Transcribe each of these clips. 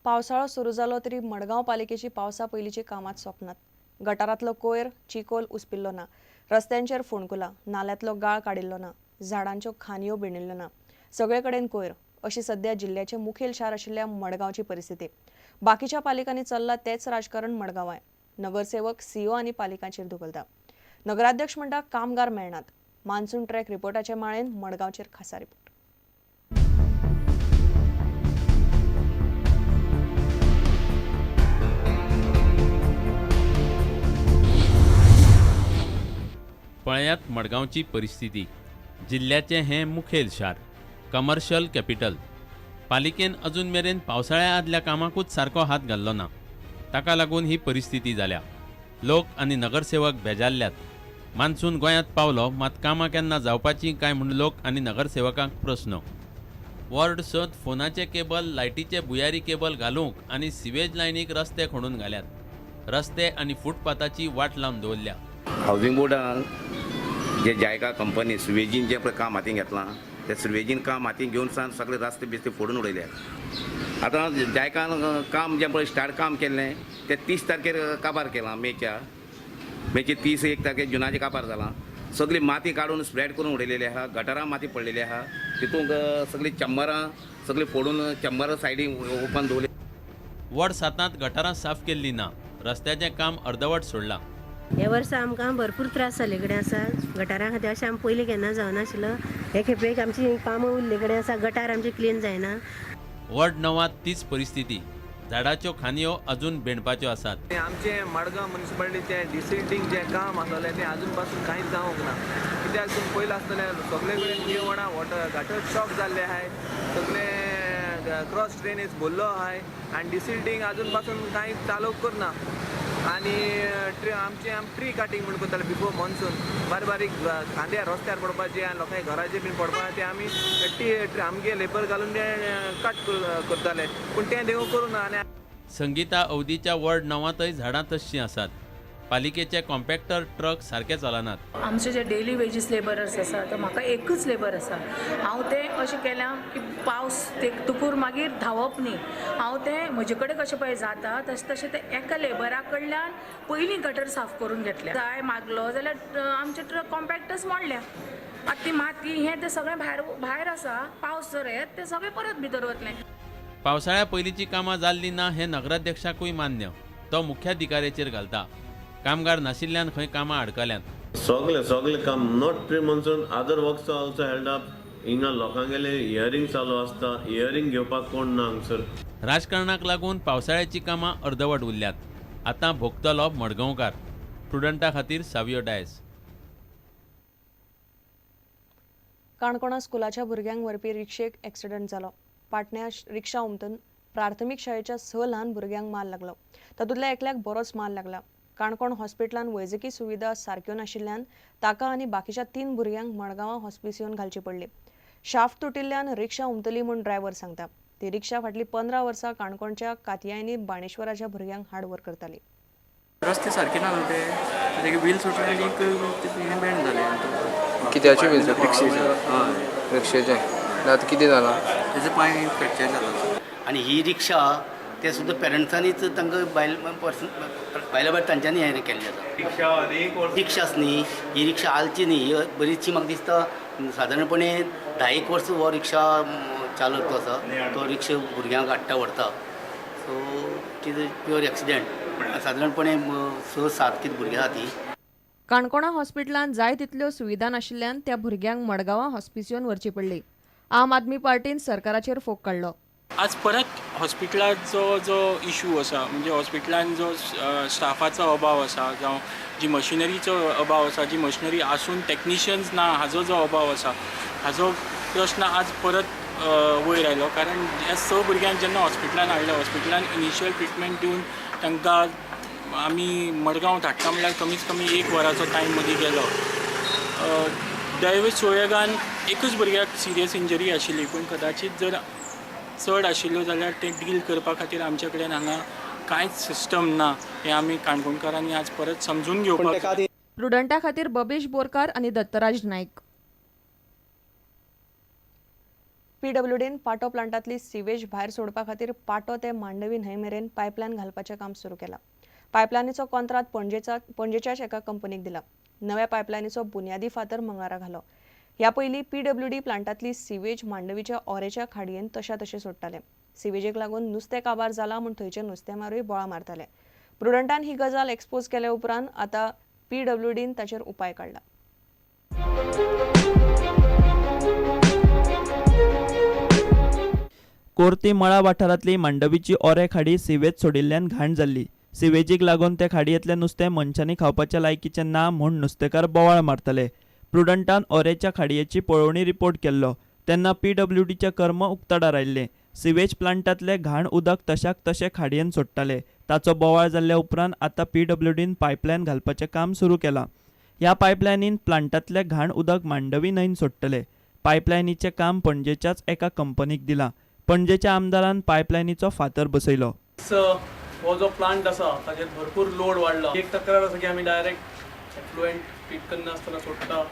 पावसाळो सुरू जालो तरी मडगांव पालिकेची पावसा पयलींची कामां सोंपनात. गटारांतलो कोयर चिकोल उसपिल्लो ना, रस्त्यांचेर फोंडकुलां, नाल्यांतलो गाळ काडिल्लो ना, झाडांच्यो खांदयो बेणिल्ल्यो ना, सगळे कडेन कोयर अशी सध्या जिल्ल्याचें मुखेल शार आशिल्ल्या मडगांवची परिस्थिती. बाकीच्या पालिकांनी चल्लां तेच राजकारण मडगांवाय. नगरसेवक सीओ आनी पालिकांचेर धुकलता. नगराध्यक्ष म्हणटा कामगार मेळनात. मान्सून ट्रॅक रिपोर्टाचे माळेन मडगांवचेर खासा रिपोर्ट. पळयात मडगांवची परिस्थिती. जिल्ल्याचें हें मुखेल शार, कमर्शियल कॅपिटल. पालिकेन अजून मेरेन पावसाळ्या आदल्या कामाकूच सारको हात घाल्लो ना. ताका लागून ही परिस्थिती जाल्या. लोक आनी नगरसेवक बेजारल्यात. मान्सून गोंयांत पावलो मात कामां केन्ना जावपाचीं काय म्हूण लोक आनी नगरसेवकांक प्रस्न. वॉर्ड 6 फोनाचे केबल, लायटीचे बुयारी केबल घालूंक आनी सिवेज लायनीक रस्ते खणून घाल्यात. रस्ते आनी फुटपाथाची वाट लावन दवरल्या. हावजींग बोर्डान जे जायका कंपनी सुवेजीन जें पळय काम हातीन घेतलां ते सुवेजीन काम हातीन घेवन सान सगळे रस्ते बिस्ते फोडून उडयले. आतां जायकान काम जें पळय स्टार्ट काम केल्लें तें 30 तारखेर काबार केलां. मेचे 31 तारखेर जुनाचें काबार जालां. सगळी माती काडून स्प्रेड करून उडयलेली आहा. गटारां माती पडलेली आहा. तितूंत सगळीं चंबरां सगळीं फोडून चंबरां सायडीन ओपन दवरली. वॉर्ड 7 गटारां साफ केल्ली ना. रस्त्याचें काम अर्दवट सोडलां. ह्या वर्सा आमकां भरपूर त्रास जाल्ले कडेन आसा. गटारां खातीर अशें आमी पयलीं केन्ना जावनाशिल्लो. हे खेपेक आमची कामां उरले कडेन आसा. गटार आमची क्लीन जायना. वॉर्ड 9 तीच परिस्थिती. झाडाच्यो खांदयो अजून बेणपाच्यो आसात. आमचें मडगांव म्युनिसिपालिटीचें डिसिल्टींग जें काम आसलें तें अजून पासून कांयच जावंक ना. कित्याक पयलीं आसतलें सगळे कडेन जेवणां वॉटर गटर चॉक जाल्ले आहाय, सगळे क्रॉस ड्रेनेज भरलो आहाय आनी डिसिल्टींग अजून पासून कांय चालू करना. आनी आमचें आमी ट्री कटिंग म्हूण करताले बिफोर मॉन्सून. बारीक बारीक खांद्या रस्त्यार पडपाचे आनी लोकांक घराचे बीन पडपाचे ते आमी टी आमगे लेबर घालून ते कट करताले, पूण तें देव करूं ना. आनी संगीता अवधीच्या वॉर्ड 9 झाडां तश्शीं आसात. पालिकेचे कॉम्पॅक्टर ट्रक सारके चलनात. आमचे जे डेली वेजीस लेबरर्स आसा तर म्हाका एकूच लेबर आसा. हांव तें अशें केलां की पावस ते तुकूर मागीर धांवप न्ही. हांव तें म्हजे कडेन कशें पळय जाता तशें तशें तें एका लेबरा कडल्यान पयलीं गटर साफ करून घेतलें. जाय मागलो जाल्यार आमचे ट्रक कॉम्पॅक्टर्स मोडल्या. आतां ती माती हें तें सगळें भायर भायर आसा. पावस जर येत तें सगळें परत भितर वतलें. पावसाळ्या पयलींची कामां जाल्लीं ना हें नगराध्यक्षाकूय मान्य. तो मुख्याधिकाऱ्याचेर घालता. कामगार नाशिल्ल्यान खंय कामां अडकल्यांत. सगळे सगळे काम not pre monsoon other works also held up. हिंगा लोकांगेले हियरींग चालू आसता. हियरींग घेवपाक कोण ना हांगसर. राजकारणाक लागून पावसाळ्याची कामां अर्दवट उरल्यात. आतां भोगतलो मडगांवकार. प्रुडंटा खातीर सावियो डायस. काणकोणा स्कुलाच्या भुरग्यांक व्हरपी रिक्षेक एक्सिडंट जालो. पाटण्या रिक्षा उमटून प्राथमीक शाळेच्या 6 ल्हान भुरग्यांक मार लागलो. तातूंतल्या एकल्याक बरोच मार लागला. काणकोण हॉस्पिटलान वैजकी सुविधा सारक्यो नाशिल्ल्यान ताका आनी बाकीच्या 3 भुरग्यांक मडगांवां हॉस्पिसियोन घालची पडली. शाफ्ट तुटिल्ल्यान रिक्षा उमटली म्हूण ड्रायव्हर सांगता. ती रिक्षा फाटलीं 15 वर्सां काणकोणच्या कातयायनी बाणेश्वराच्या भुरग्यांक हाडव्हर करताली. रस्ते सारके ना न्हू ते व्हील सुटले आनी हें बँड जालें. कित्याचें व्हील सुटलें? रिक्षेचें. हय, रिक्षेचें. आतां कितें जालां? तेजो पांय फ्रॅक्चर जाला. आनी ही रिक्षा ते सुद्दां पेरंट्सांनीच तांकां बायल पर्सन बायल्या भायर तांच्यांनी हें केल्लें आसा. रिक्षाच न्ही, ही रिक्षा हालची न्ही. ही बरीचशी म्हाका दिसता सादारणपणे 10 वर्सां हो रिक्षा चालक जो आसा तो रिक्षा भुरग्यांक हाडटा व्हरता. So it is a pure accident. सादारणपणे 6-7 कितें भुरगीं आसा ती. काणकोणा हॉस्पिटलांत जाय तितल्यो सुविधा नाशिल्ल्यान त्या भुरग्यांक मडगांवां हॉस्पिसियोन व्हरची पडली. आम आदमी पार्टीन सरकाराचेर फोग काडलो. आज परत हॉस्पिटलाचो जो इशू आसा, म्हणजे हॉस्पिटलान जो स्टाफाचो अभाव आसा, जावं जी मशिनरीचो अभाव आसा, जी मशिनरी आसून टॅक्निशियन्स ना हाजो जो अभाव आसा, हाजो प्रश्न आज परत वयर आयलो. कारण ह्या 6 भुरग्यांक जेन्ना हॉस्पिटलान हाडले, हॉस्पिटलान इनिशियल ट्रिटमेंट दिवन तांकां आमी मडगांव धाडटा म्हणल्यार कमीत कमी 1 वराचो टायम मदीं गेलो. दैव सुयोगान एकूच भुरग्याक सिरियस इंजरी आशिल्ली, पूण कदाचीत जर चड आशिल्ल्यो जाल्यार तें डील करपा खातीर आमचे कडेन हांगा कांयच सिस्टम ना हें आमी काणकोणकारांनी आज परत समजून घेवपाक. प्रुडंटा खातीर बबेश बोरकार आनी दत्तराज नायक. पीडब्ल्यूडीन पाटो प्लांटांतली सिवेज भायर सोडपा खातीर पाटो ते मांडवी न्हंय मेरेन पायपलायन घालपाचें काम सुरू केलां. पायपलायनीचो कॉन्त्रात पणजेच्याच एका कंपनीक दिला. नव्या पायपलायनीचो बुन्यादी फातर मंगळारा घालो. ह्या पयलीं पीडब्ल्यूडी प्लांटांतली सिवेज मांडवीच्या ओरेच्या खाडयेन तशा तशें सोडटाले. सिवेजीक लागून नुस्तें काबार जाला म्हूण थंयचे नुस्तेमारूय बोळा मारताले. प्रुडंटान ही गजाल एक्सपोज केल्या उपरांत आतां पीडब्ल्यूडीन ताचेर उपाय काडला. कोर्ती मळा वाठारांतली मांडवीची ओरे खाडी सिवेज सोडिल्ल्यान घाण जाल्ली. सिवेजीक लागून ते खाडयेंतलें नुस्तें मनशांनी खावपाच्या लायकीचें ना म्हूण नुस्तेकार बोवाळ मारताले. प्रुडंटान ओरेच्या खाडयेची पळोवणी रिपोर्ट केल्लो तेन्ना पीडब्ल्यूडीचें कर्म उक्ताडार आयिल्लें. सिवेज प्लांटांतलें घाण उदक तशाक तशें खाडयेन सोडटाले. ताचो बोवाळ जाल्ल्या उपरांत आतां पीडब्ल्यूडीन पायपलायन घालपाचें काम सुरू केलां. ह्या पायपलायनीन प्लांटांतलें घाण उदक मांडवी न्हंयन सोडटले. पायपलायनीचें काम पणजेच्याच एका कंपनीक दिलां. पणजेच्या आमदारान पायपलायनीचो फातर बसयलो. हो जो प्लांट आसा ताचेर भरपूर लोड वाडला. एक तक्रार आसा की आमी डायरेक्ट एफ्लुएंट ट्रीट करनासतना सोडटा,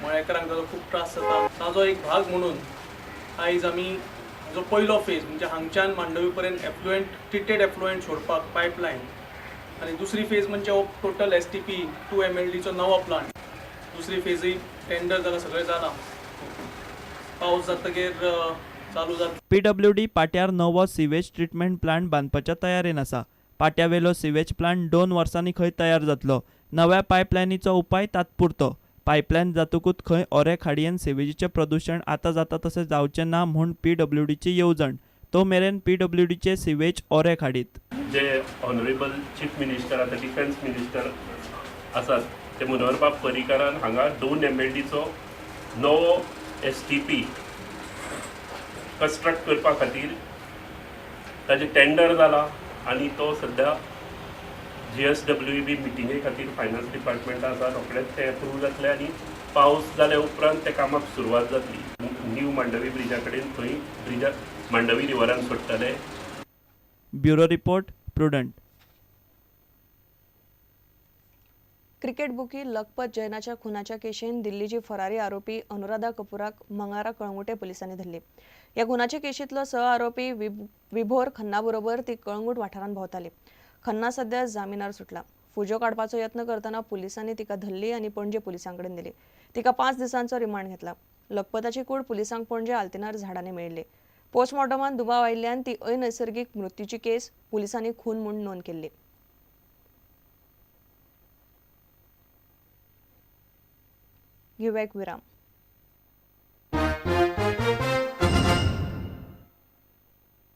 मळेकरांक ताजो खूब त्रास जाता. ताजो एक भाग म्हणून आयज आमी जो पयलो फेज म्हणजे हांगच्यान मांडवी पर्यंत एफ्लुएंट ट्रिटेड एफ्लुएंट सोडपाक पायपलायन, आनी दुसरी फेज म्हणजे हो टोटल STP 2 MLDचो नवो प्लांट. दुसरी फेजय टेंडर जाला, सगळें जालां. पावस जातकीर चालू जाता. पीडब्ल्यूडी पाट्यार नवो सिवेज ट्रिटमेंट प्लांट बांदपाच्या तयारेन आसा. पाट्यावेलो सिवेज प्लांट 2 वर्सांनी खंय तयार जातलो. नव्या पायपलायनीचो उपाय तात्पुरतो. पायपलायन जातकूच खंय ओरे खाडयेन सिवेजीचें प्रदूशण आतां जाता तशें जावचें ना म्हूण पीडब्ल्यूडीची येवजण. तो मेरेन पीडब्ल्यूडीचे सिवेज ओरे खाडीत. जे ऑनरेबल चीफ मिनिस्टर आतां डिफेन्स मिनिस्टर आसात ते मनोहरबाब पर्रीकारान हांगा 2 MLDचो नवो STP construct करपा खातीर ताजें टेंडर जाला आनी तो सद्या GSWB मिटिंगे खातीर फायनान्स डिपार्टमेंटा आसा. रोखडेच ते एप्रूव जातले आनी पावस जाल्या उपरांत त्या कामाक सुरवात जातली. न्यू मांडवी ब्रिजा कडेन थंय ब्रिजा मांडवी रिवरान सोडटले. Bureau report, Prudent. Cricket bookie Lakhpat जैनाच्या खुनाच्या केशीन दिल्लीची फरारी आरोपी अनुराधा कपूराक मंगळारा कळंगुटे पुलिसांनी धरली. ह्या खुनाच्या केशींतलो सह आरोपी विभोर खन्ना बरोबर ती कळंगूट वाठारांत भोंवताली. खन्ना सध्या जामिनार सुटला. फुजो काडपाचो यत्न करतना पुलिसांनी तिका धरली आनी पणजे पुलिसां कडेन दिली. तिका 5 दिसांचो रिमांड घेतला. लखपताची कूड पुलिसांक पणजे आल्तिनार झाडांनी मेळिल्ली. पोस्टमॉर्टमांत दुबाव आयिल्ल्यान ती अनैसर्गीक मृत्यूची केस पुलिसांनी खून म्हूण नोंद केल्ली. घेवया एक विराम.